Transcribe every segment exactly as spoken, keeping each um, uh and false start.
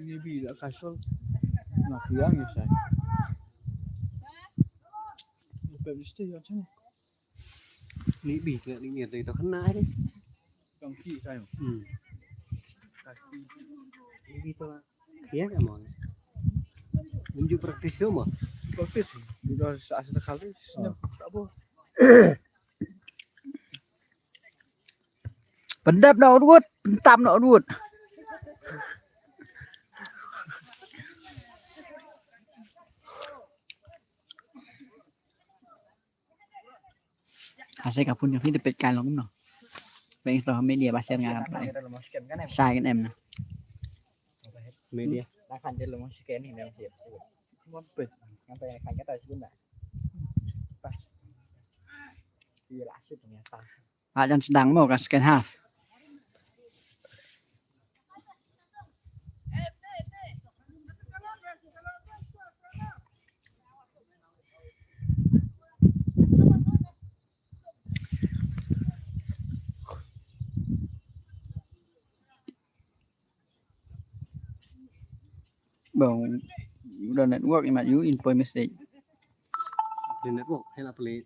Ni bi la ka shol. Na ku yang ni sai. Ni pe ni ste yang chang. Ni bi ni ni ni to khana ni. Yang ki sai. Hmm. Ka ki. Ni bi to. Iya ka mo. Unjuk praktis tu mo. Praktis. Udah sa sa kali. Senyap tak apa. Pyndep noh u dud, pyntam noh u dud. Ase ka pun jong hi de pet kai long no. Peng to media ba share nga. Sa kan em no. Media. Ah, jan sdang mo ka second half. Ba u da network i mat ïu in poi message. Pli network hena pli.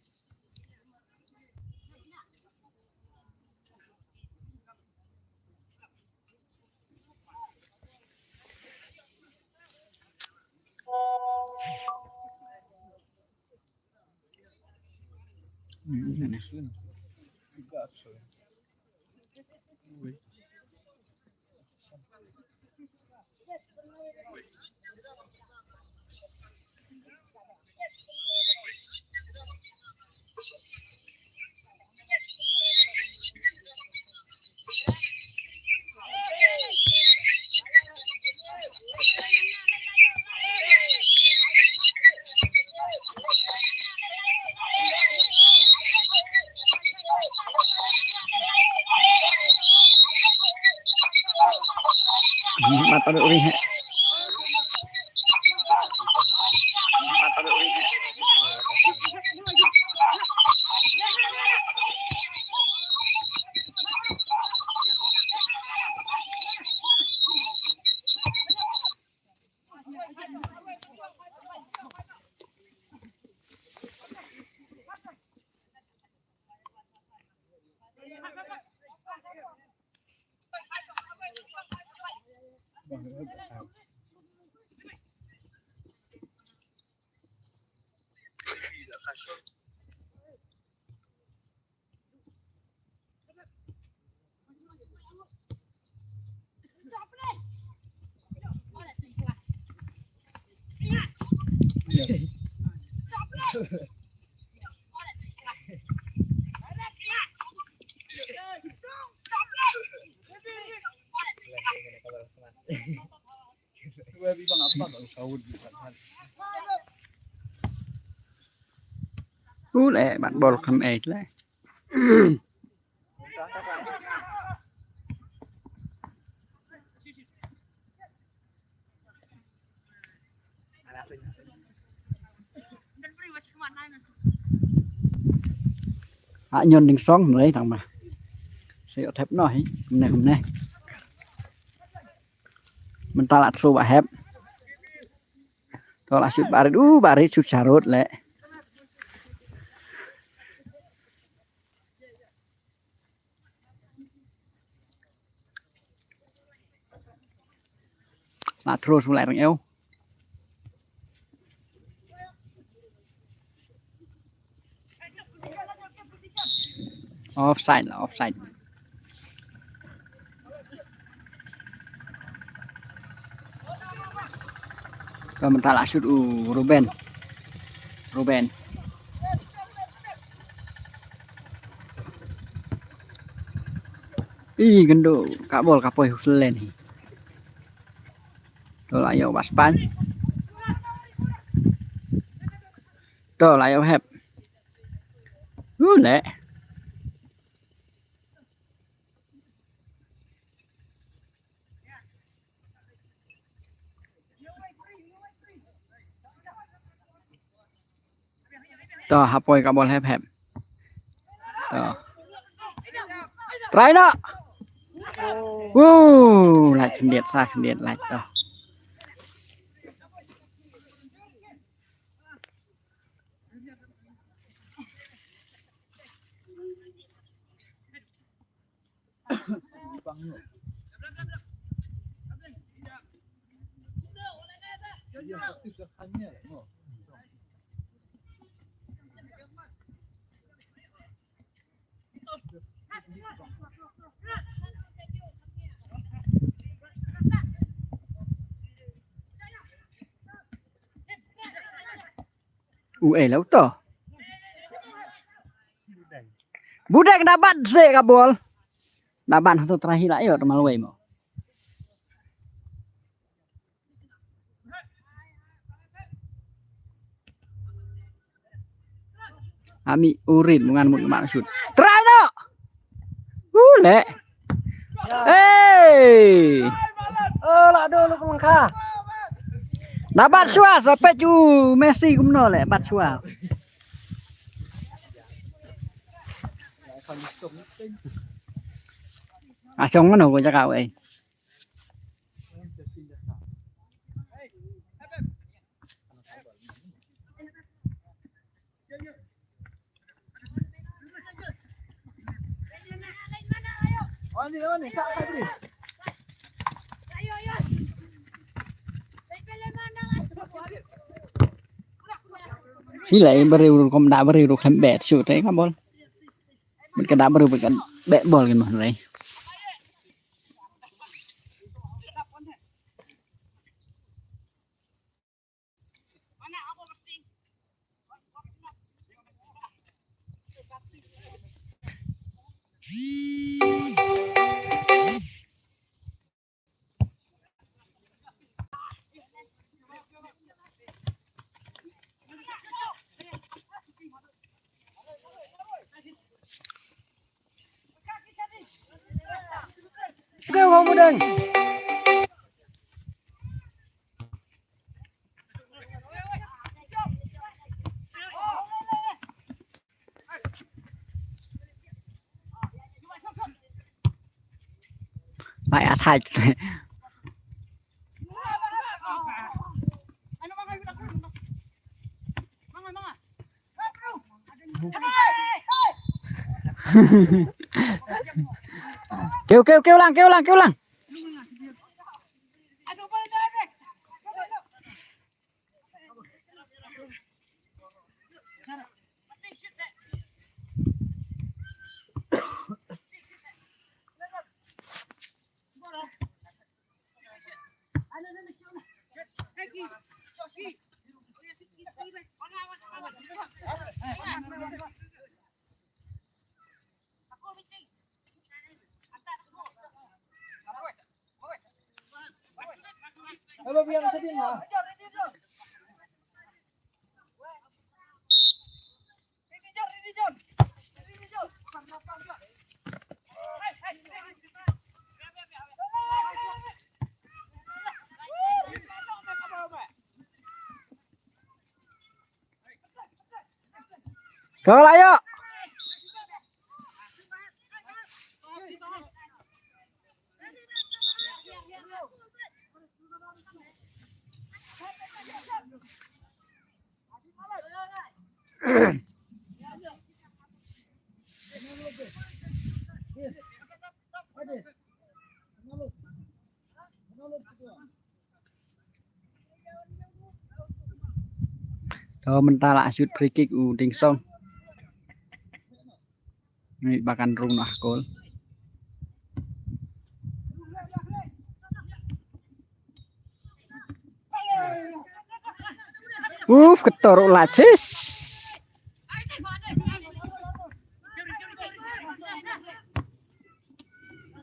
U le bat bol kam eh le. A nyon ding song mlei tang ma. Sa ïoh thep noh hi. Kumne kumne. Mynta la throw ba hep. To la shoot ba rit, u ba rit shoot sharut le. La throw shu lai rang eu. Offside la, offside. Ka mynta la shoot u Ruben. Ruben. I kynduh ka bol ka poi huslen hi. To la ïoh ba span. To la ïoh hep. U le. To hapoi ka bol hep hep. To. Try noh. Wow, lait khyndiat sa khyndiat lait to. U ei la u to. Budeng da bat se ka bol. Da bat hato terakhir la yo temal wei mo. Ami urin mungan mut mak shoot. Try no. U le. Hey. Oh, la do lu kumangka. Na bat sua sa pet ju Messi kumno le bat sua. Asong no ko jaka wei. Sila i beri uru kom da beri uru klem bet shoot eh ka bol. Beri ka da beri beri ka bet bol kan mah rai. Go, Hong Mudang. Lai athai. Kêu, kêu, kêu lang, kêu lang, kêu lang. Hello, biar sedih lah. Kau lah, yuk. To mynta la shoot free kick u Dieng Song. Ni ba kan rung noh gol. Uf, ketor u la sis.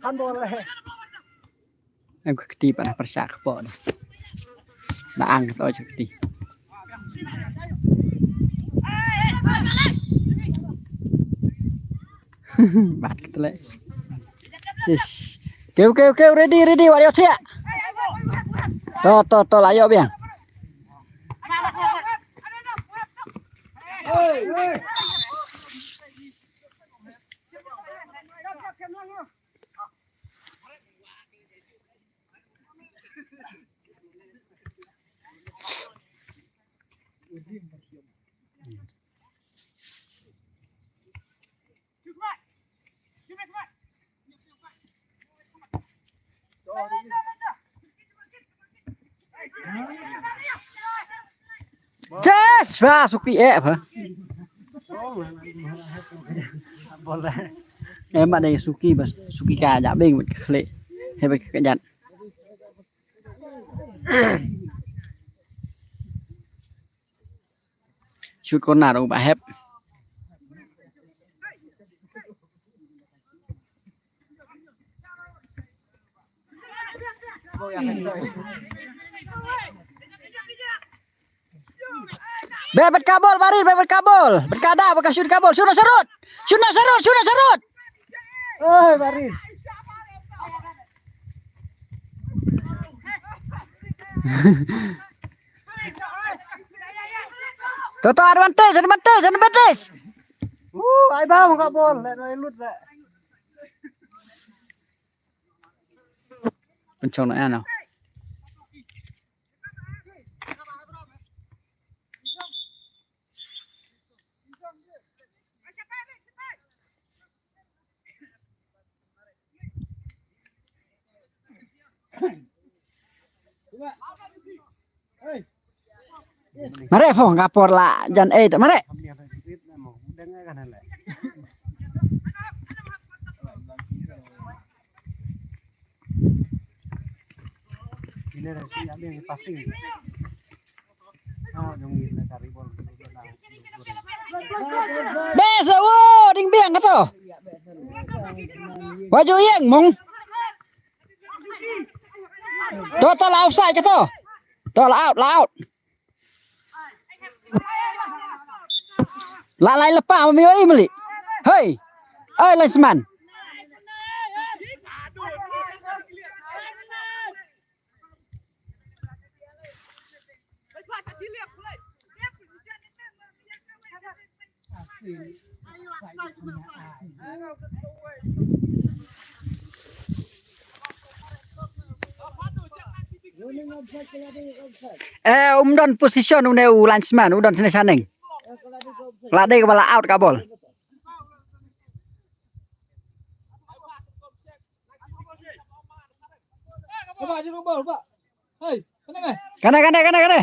Handball eh. Em ka kti pat na pyrshah ka poh. Na ang ka to ka kti. Bat ka tle. Sis. Keu, keu, keu, ready, ready, wat ïoh thiah. To, to, to, la ïoh biang. Yes, wah, Suki eh, apa? Eh, mat dei Suki, bas Suki ka ja beng, mat ka khlek. He, mat ka jan. Shoot corner u Bah Hep. Be, bet ka bol, Barit, be, bet ka bol. Bet ka da, bet ka shoot ka bol. Shoot na sarut. Shoot na sarut, shoot na sarut. Oi, Barit. To, to, advantage, advantage, advantage. Uh, ai ba mo ka bol, le no lut le. Pynchong na ano. Mare phong ka por la jan eh mare. Bes, wo, ding biang kato. Waju ïeng mong. To, to la offside kato. To la out, la out. La lai lepa mami oi meli. Hei. Oi linesman. Eh, um don position une u linesman, u don sene saneng. La dei kaba la out ka bol. Kane, kane, kane, kane.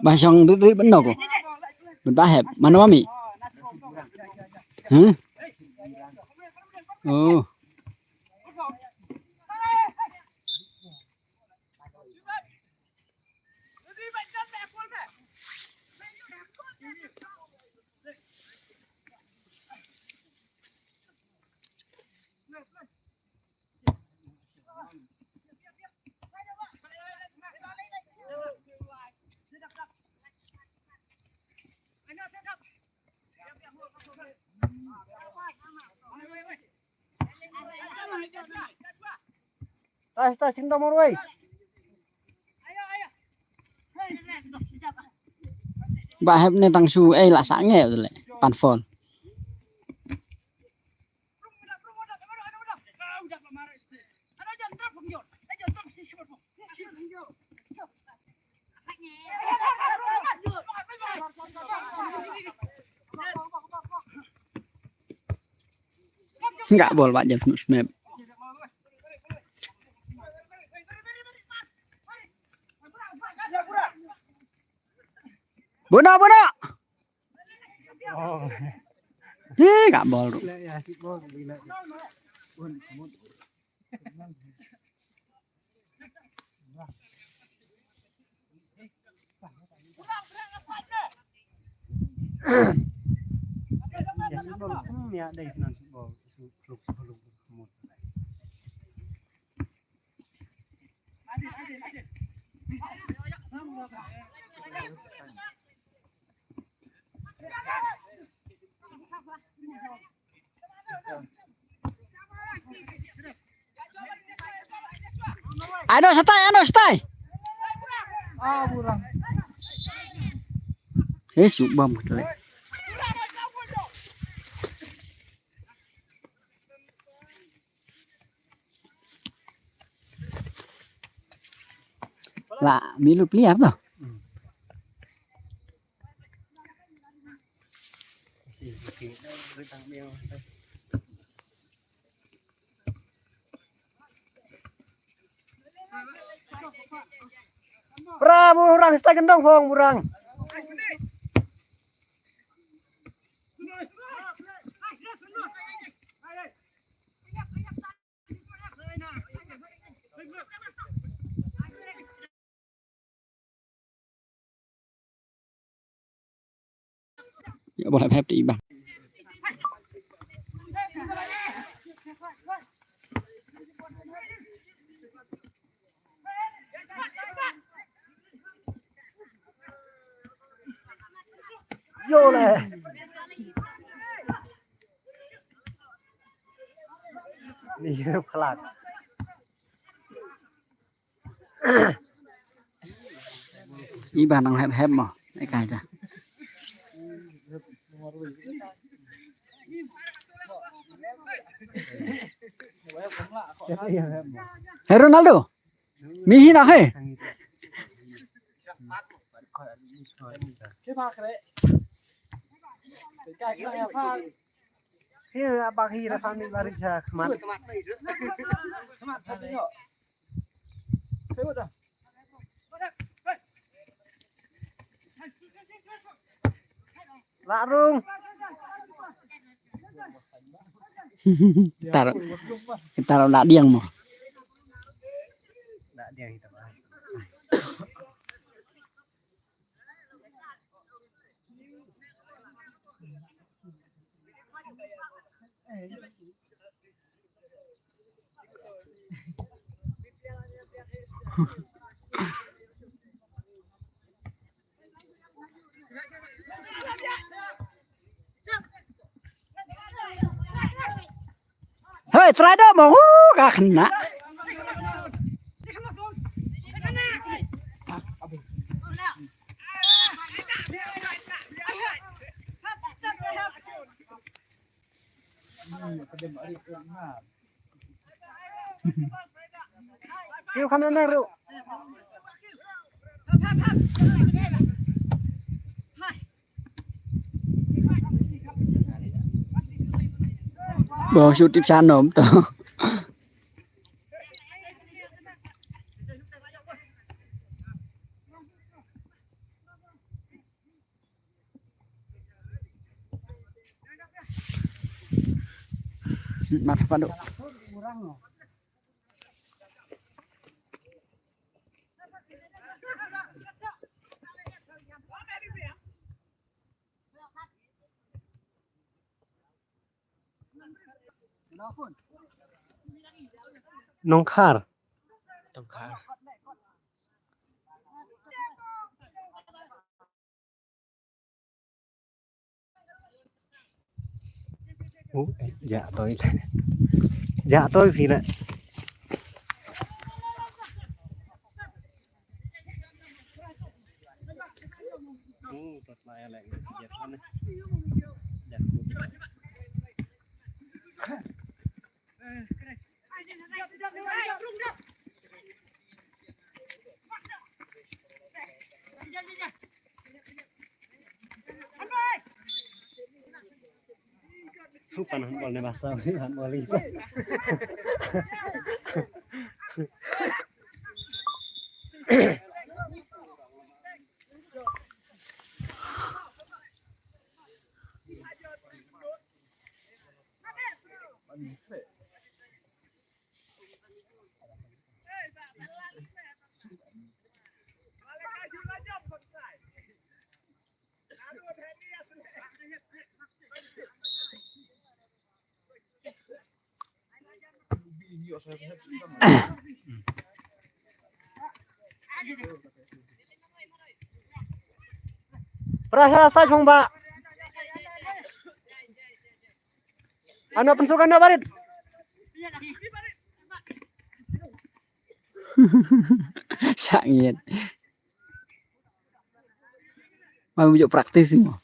Ba shong rit rit ban nok. Ban ba hep. Mano mami? Huh? Oh. Ba hep ne tang shu ei la sa nge le pan fol. Nga bol ba James Smith. Bona, bona. Hi, nga bol. Ya, shu bol kum ya dei nan shu bol, shu kluk, shu kluk, shu mut. Ano, shatai, ano, shatai. Ah, burang. Eh, shu bam ka tlek. La, milu player to. Bravo, Hurang, stai kendong, Hong, Hurang. Ya, bola phep ti bang. Yo le. Ni phlak. Iba nang hep hep mo. Ai kai ta. Hey Ronaldo. Mi hi na he. Hi abang hi rafa mi barit sa khmat. Larung. Tar, tar la diang mo. La diang kita. Hei, trai dah mau, uh, ka kena. Kiu kham na ru. Bo shu tip sanom to. Mat padu. Nongkhar. Nongkhar. Uh, eh, ja toi. Ja toi phi na. Sukan handball ne bahasa handball itu. Prasa sa chong ba. Ano, pynsukan na barit. Sangit. Mau bujuk praktis ni mo.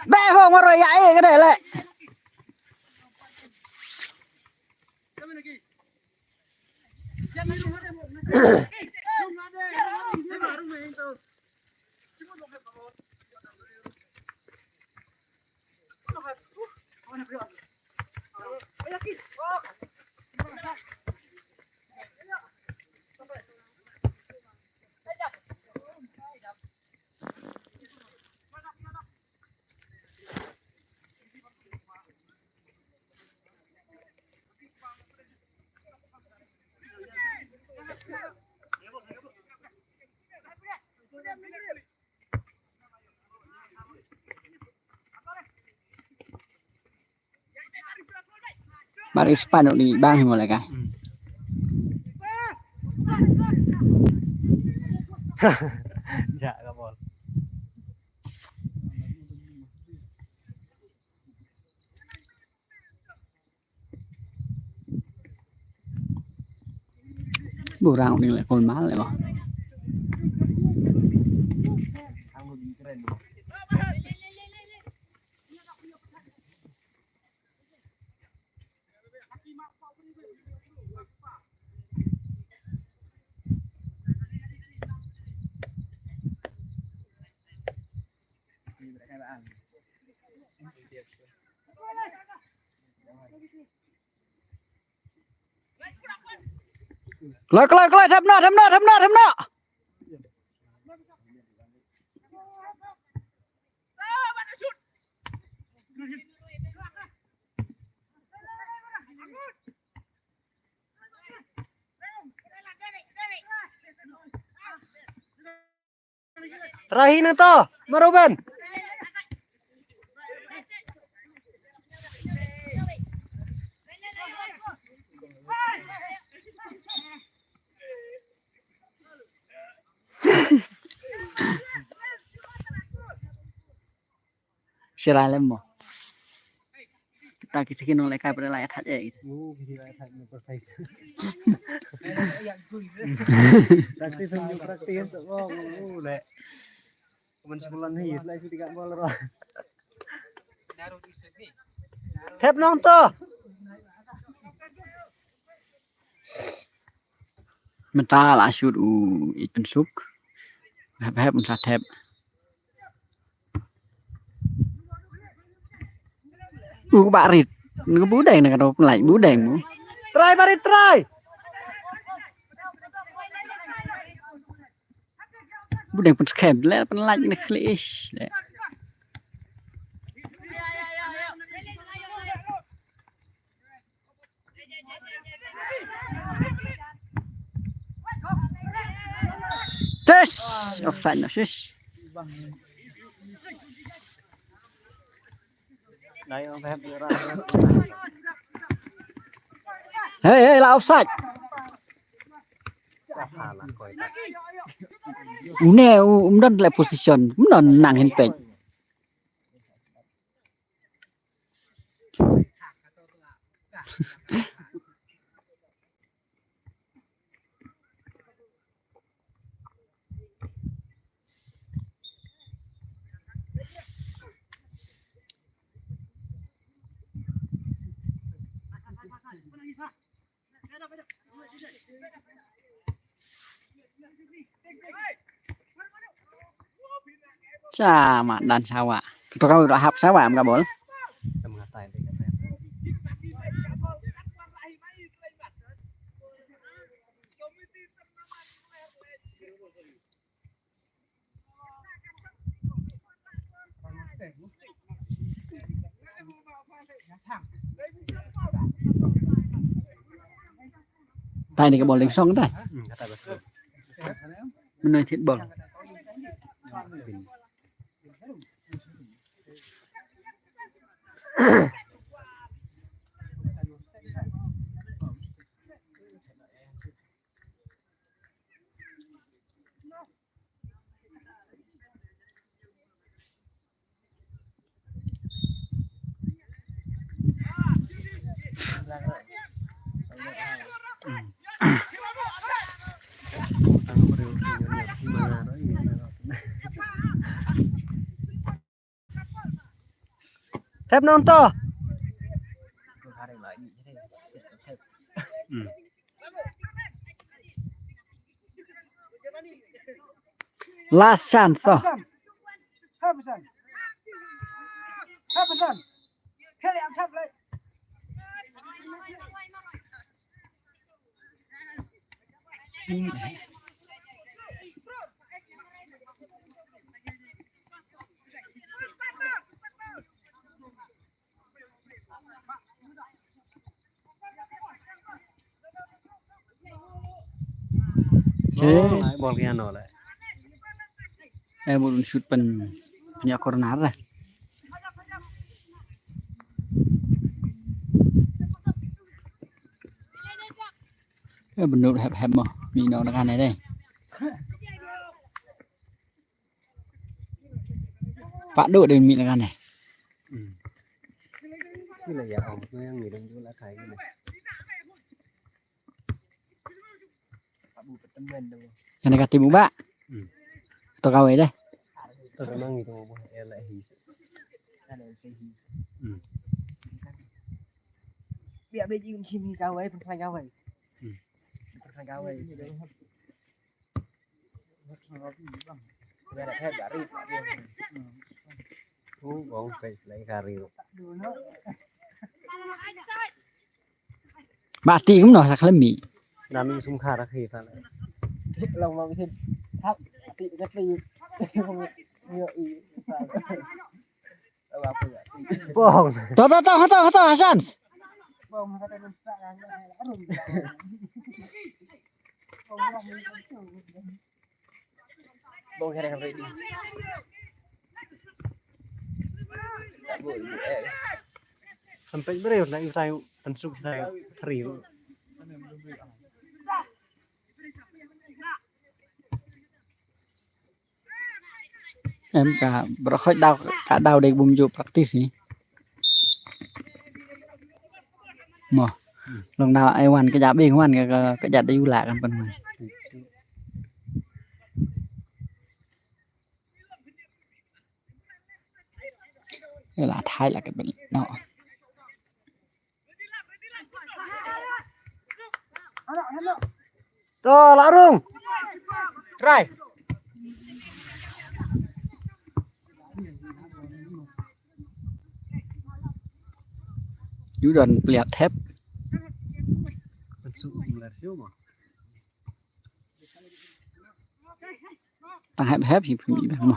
Be ho ngoro ya e kene le. Baris panu ni bang himo leka. Ja ka bol. Burang ni le kol mal le ba. Kloi, kloi, kloi, thep noh, thep noh, thep noh, thep noh. Try hi nangta, Maruben. Sira lem mo. Kita ki siki nong lekai pada lai atat eh. Oh, kita lai atat ni precise. Practice, practice. Oh, oh, le. Kuman sebulan ni, lai siti kat bol ro. Thep nangta. Mynta la shoot u Ipensuk. Hep hep mynta thep. U Barit. Nang budeng nang kata pynlait budeng mu. Try Barit try. Budeng pynskhem le pynlait na khlish le. Tes, offside no sis. Hey, hey, la offside. Une u um don le position, um don nang hin pek. Sa ma dan sawa. Kita kau dah hap sawa am kabol. Tai ni ka bol ding song tai. Menoi thit bol. Thep nong to. Hmm. Last chance to. Okay. Oh, ai bol kian no le. Eh, bol shoot pen, pen ïa corner lah. Eh, bynta hep hep mo. Mi no na kan dei. Pat duk dei mih na kan eh. Hmm. Ni la ïa ong, ni yang ni dong ju la kai ni. Kan ka timu ba. Hmm. To kawei deh. To memang itu buah ella hi. Hmm. Biar bejing sini kawei, pun kawei. Hmm. Pun kawei. Ba ti kumno sa khlem mi. Nami sum khara khi sa. Long ma hin. Hap ti ka ti. Yo i. Bong. To to to to to Hasan. Bong kare kare di. Sampai beri lah, iu tayu, tensuk tayu, kari. Em ka bro khoi daw ka daw dei bum ju practice ni. Mo. Long daw ai wan ka ja bing wan ka ka ja dei ula kan pen wan. Ela thai la ka bel. No. To la rung. Try. Yu don pliat thep. Tang hep hep hi phi mi bang mo.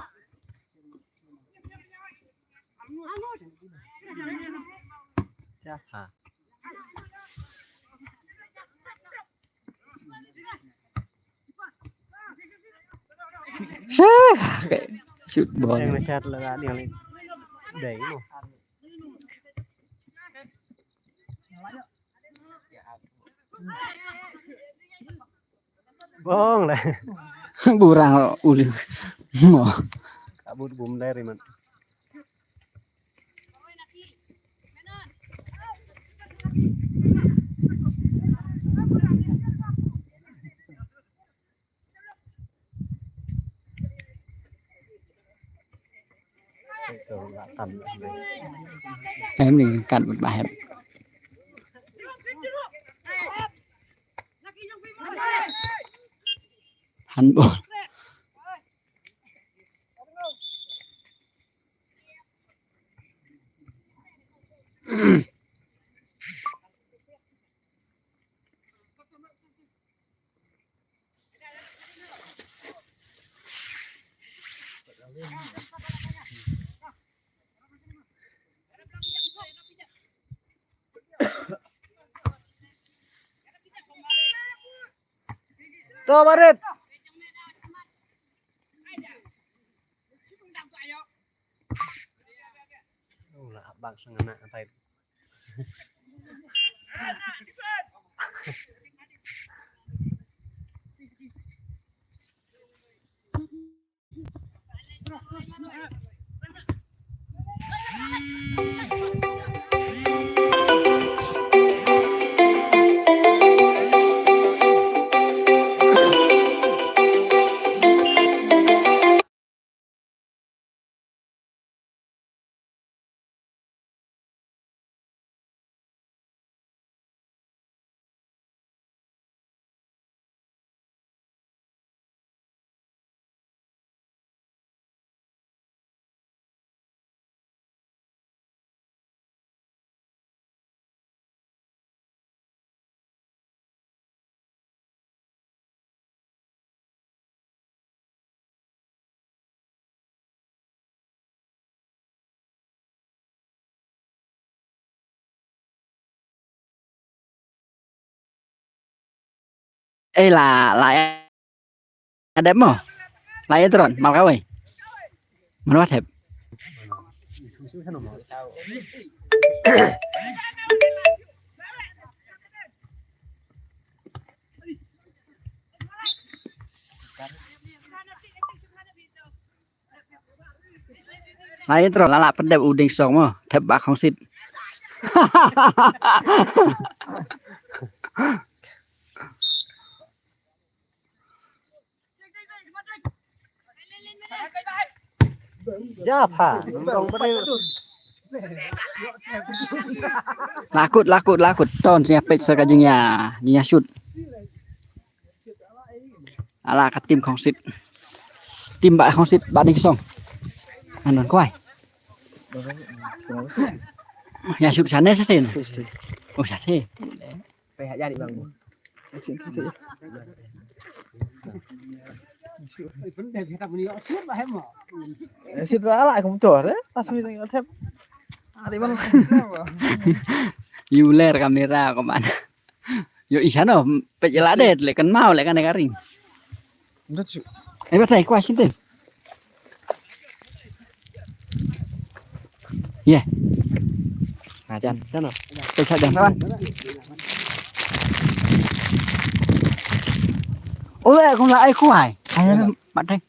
Shoot ball. Yang na shot la ni dei mo. Bong le. Burang uli. Mo. Kabut bum le riman. Em ni kat bad ba hep. Handball. To barit. Ula bang Eh, la, la, eh, dep mo. La, eh, tron, mal kawai. Mano wat hep. Lai intro la la pyndep u Dieng Song mo, thep ba Khongsit. Ja pha. Lakut, lakut, lakut. Ton sia pek sa ka jingya, jingya shoot. Ala ka tim Khongsit. Tim ba Khongsit ba Dieng Song. Anon kwai. Ya shoot sana sa sen. Oh, sa sen. Sit ba la kum tor eh. Pas mi tengok tep. Ari bang. Yuler kamera kemana? Yo isano pejela det le kan mau le kan karing. Ndot su. Eh, batai kuas kinten. Ye. Nah, jan, jan. Pesa jan kawan. Oh, eh, kong la ai kuai. Ayo, batai.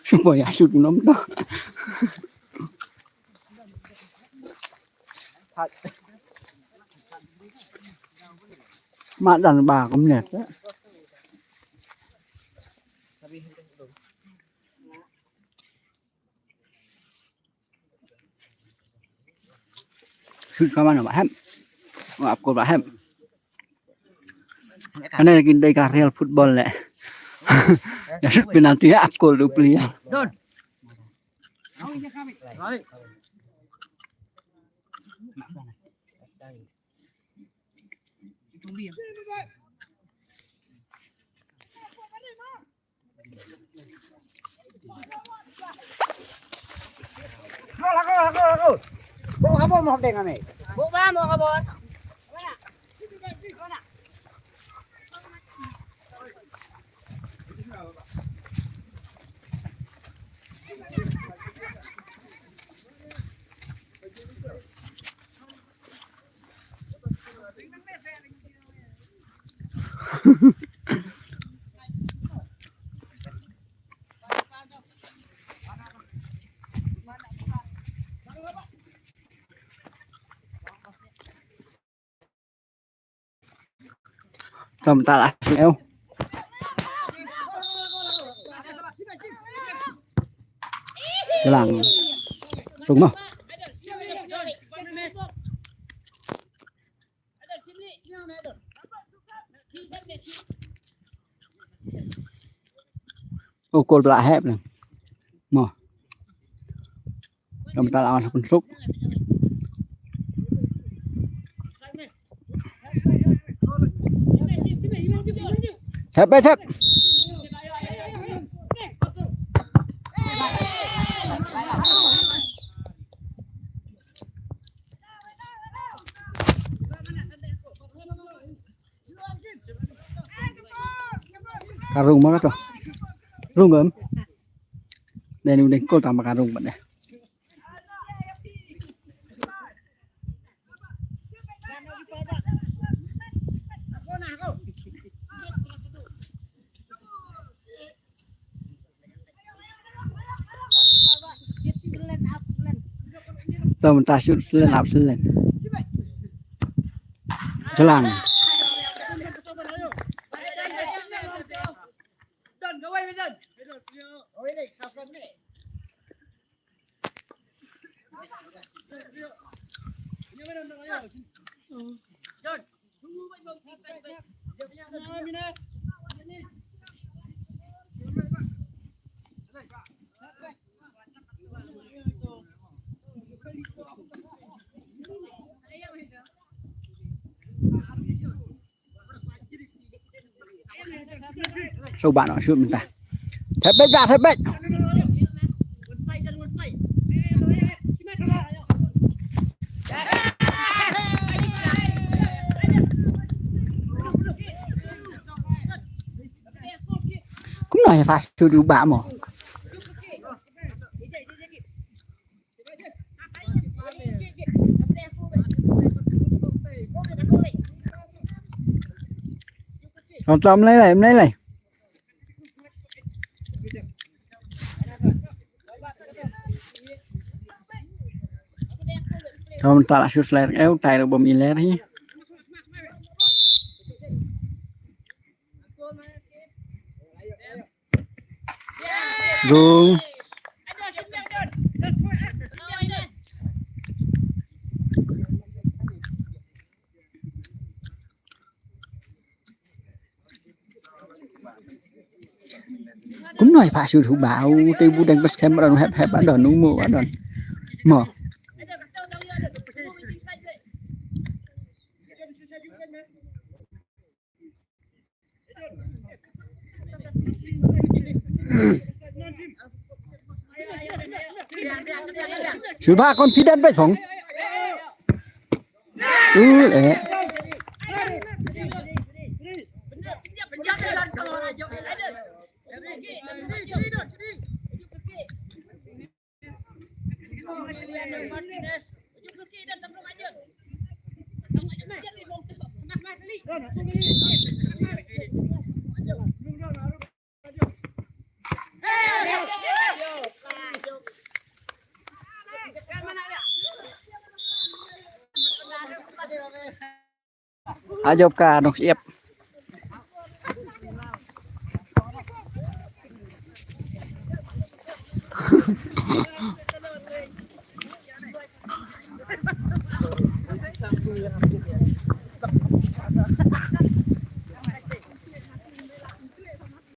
Supaya sut nom to. Mat dan ba kum net. Shoot ka mano ba hem. Wa ap gol ba hem. Ane lagi dei ka real football le. Ya shoot penalti ya ap gol du player. Tam ta la eu. Lang. Tung mo. Oh, kol bla hep na. Mo. Mynta la wan sa pynsuk. Thep, eh, thep. Ka rung ma ka to. Rung em. Dei nu dei kol tang ba ka rung ba dei. To mynta shoot selen ap selen. Jalan. Shu ba noh shoot mynta. Thep beit ba, thep beit. Kumno ïa pha shoot u ba mo. Hong tam lei lei, lei lei. Hong ta la shoot ler, eh, tai ro bom iler hi. Rung. Kumno ïa pha shoot u ba u te bu dang bas camera hep hep adon u mo adon. Mo. Shu ba confident ba phong. U eh. Ajop ka nong siap.